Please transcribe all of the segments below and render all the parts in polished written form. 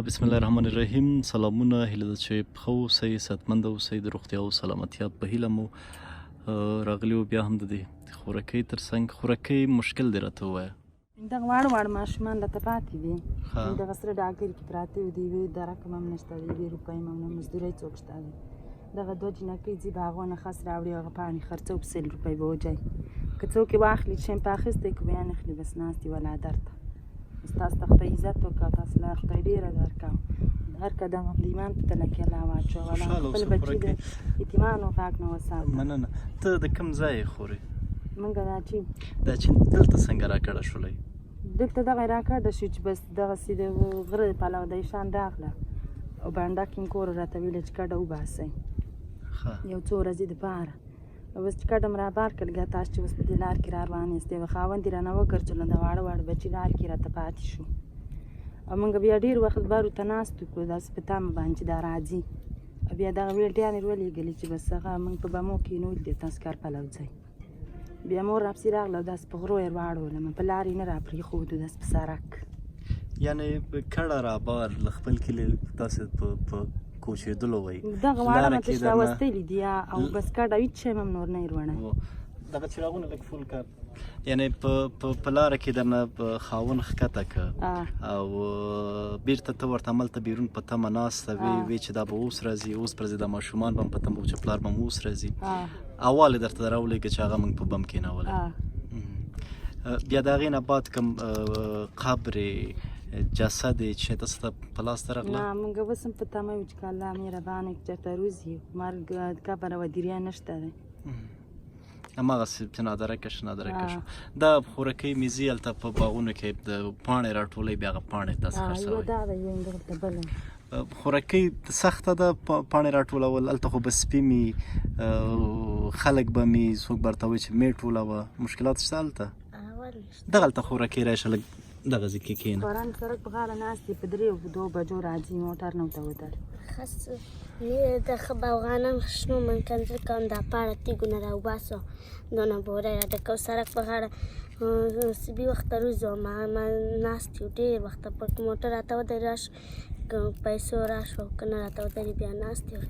بسم الله الرحمن الرحیم. سلامونه، هیله ده چې ښه اوسئ، صحتمند اوسئ. د روغتیا او سلامتیا په هیله مو راغلي وو بیا هم د دې خورکۍ ترڅنګ. خورکۍ، مشکل دی راته ووایه. دغه واړه واړه ماشومان راته پاتې دي. ښه. دغه سره ډاګر کې پراته وي، د یوې درک هم نشته، د یوې روپۍ هم نه، مزدورۍ څوک شته دی. دغه دوه جینکۍ ځي باغونه خس راوړي، هغه پاڼې خرڅو په 100 روپۍ به وجای. که څوک یې واخلي چې په اخیستی، که بیا نه اخلي بس ناست دي ولا درته. بس تاسو ته خدای عزت وکړه، تاسو له خدای ډېره درکړه. هر قدم هم د ایمان په تله کې الله واچوه، الله خوشحاله خپل اوسه بچي د خورکۍ. یتیمانو غاږ نه وساته. مننه. ته د کوم ځای یې خورې؟ موږ دا چې دا چې دلته څنګه راکډه شولې؟ دلته دغه راکډه شو چې بس دغسې د غره پلو د ایشان راغله او بانډه کې مې کور راته ویل چې کډه وباسئ یو څو ورځې دپاره. او بس چې کډه مې رابار کړ، لګیا تاسو چې اوس په دې لار کې را روان یاست، یوه خاوند یې رانه وګرځول، د واړه واړه بچي لار کې راته پاتې شو. او موږ بیا ډېر وخت بارو ته ناست وو، په داسې په تمه باندې چې دا راځي. او بیا دغه ویلټیان یې ولېږلې چې بس هغه موږ په بمو کې نول دي، تاسو کار پلو ځئ. بیا مور راپسې راغله او داسې په غرو یې واړولم، په لار یې نه راپرېښودو، داسې په سړک. یعنی کډه رابار له خپل کلي تاسې په کوچېدلو وئ؟ دغه واړه لاره مې کې تش درنه راوستلي دي او بس کډه هېڅ شی مې هم نور نه یې وروړی. دغه څراغونه لږ فول که. یعنی په لاره کې درنه خاوند ښکته که او بیرته ته ورته هملته بیرون په تمه ناسته وې، وې چې دا به اوس راځي، اوس به راځي، دا ماشومان به هم په تمه وو چې پلار به مو اوس راځي. اول یې درته راولېږه چې هغه موږ په بم کېنولی. بیا د هغې نه بعد کوم قبر جسد یې چې تاسو ته په لاس درغله؟ نه، موږ اوس هم په تمه یو چې که الله مهربانه کړي چېرته روزي، مرګ قبر او هدیره نشته دی. هماغسې چې نادرکه شو، نادرکه شو. دا خورکۍ میزي هلته په باغونو کې د پاڼې راټولوي، بیا هغه پاڼې تاسو یوه خرڅوئ. دا ده، یوه همدغلته بله. خورکۍ سخته ده پاڼې راټولول؟ هلته خو به سپي مي، خلک به مي، څوک به ورته وایي چې مې ټولوه، مشکلات شته هلته؟ دغلته خورکۍ راشه، لږ دغه ځای کې کښېنه. خوران سړک په غاړه ناست دي، په درېو په دوو بجو راځي، موټر نه ورته ودري. خس نه د باغانم شنو من کنځل کوم، دا پاړه تیګونه راوباسو، دونه بوره را ډکو سړک په غاړه. سبي وخته روزو ما ناست یو ډېر وخته په موټر راته ودري، راش که پیسو راشو، که نه راته ودري بیا ناست یو.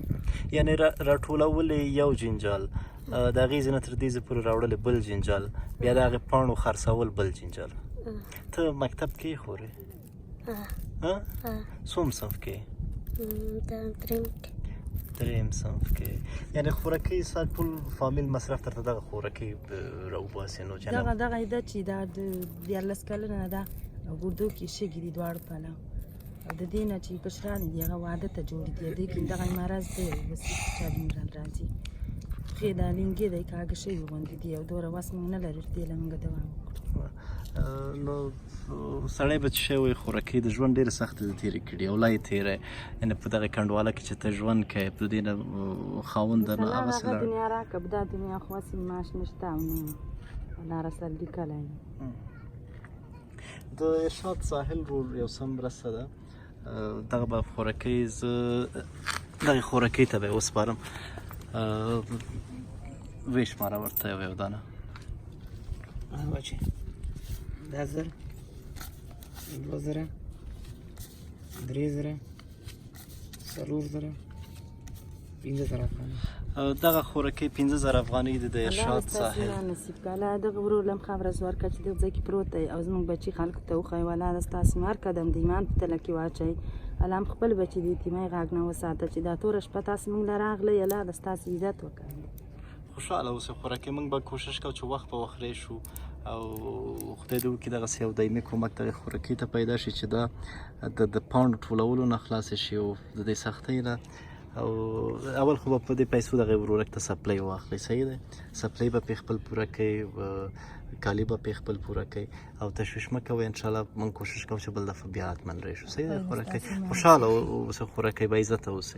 یعنی راټولولې یو جنجال، د هغې ځای نه تر دې ځای پورې راوړلې بل جنجال، بیا د هغې پاڼو خرڅول بل جنجال. ته مکتب کې خورې؟ ها؟ څوم صنف کې؟ دریم کې. دریم صنف کې. یعنی خورکۍ ستا ټول فامیل مصرف درته دغه خورکۍ راوباسي نو چې دغه دغه یې ده چې دا د 13 کلنه ده او ګردو کې شګې دي دواړو پلو. او د دې نه چې کشران دي هغه واده ته جوړ دي، دې کې دغه مرض دی او بس هېڅ چا دومره راځي. پښې دا لینګې دی کاږه شوي غوندې دي او دومره وس موږ نه لرو چې دې له موږ دوام وکړو. نو سړی به چې شی وایي خورکۍ د ژوند ډېرې سختې دې تېرې کړي او لا یې تېری، یعنې په دغه کنډواله کې چې ته ژوند کوې، په دې نه خاوند درنه الله هغسې هغه لاړ. دنیا راکړه، دا دنیا خو هسې معاش نشته او نه الله را سره لیکلی دی. د ارشاد ساحل ورور یو څه مرسته ده، دغه به خورکۍ زه دغې خورکۍ ته به یې وسپارم. ویې شماره ورته یو یو دانه. بچي 10,000، 2,000، 3,000، 4,000، 5,000 افغانۍ. دغه خورکۍ 5,000 افغانۍ دي د الله ارشاد ستاسو ساحل. نه نصیب کړه. الله دغه ورور لم ښه ورځ ورکړه چې دغه ځای کې پروت دی او زموږ بچي خلکو ته وښایي. والله د ستاسو هر قدم د ایمان په تله کې واچوي. الله هم خپل بچي د یتیمۍ غاږ نه وساته چې دا توره شپه تاسو موږ له راغلئ. الله د ستاسو عزت وکړي. خوشحاله اوسې خورکۍ. موږ به کوشش کوو چې وخت په وخت راشو او خدای دې وکړي دغسې یو دایمي کومک دغې خورکۍ ته پیدا شي چې دا د پاڼو ټولولو نه خلاصې شي او د دې سختۍ نه. او اول خو به په دې پیسو دغې ورورک ته څپلۍ واخلي، صحیح دی؟ څپلۍ به پرې خپل پوره کوي، کالي به پرې خپل پوره کوي او تشویش مه کوئ. انشاءالله موږ کوشش کوو چې بل دفعه بیا حتما راشو، صحیح دی خورکۍ؟ خوشحاله اوسې خورکۍ، با عزته اوسې.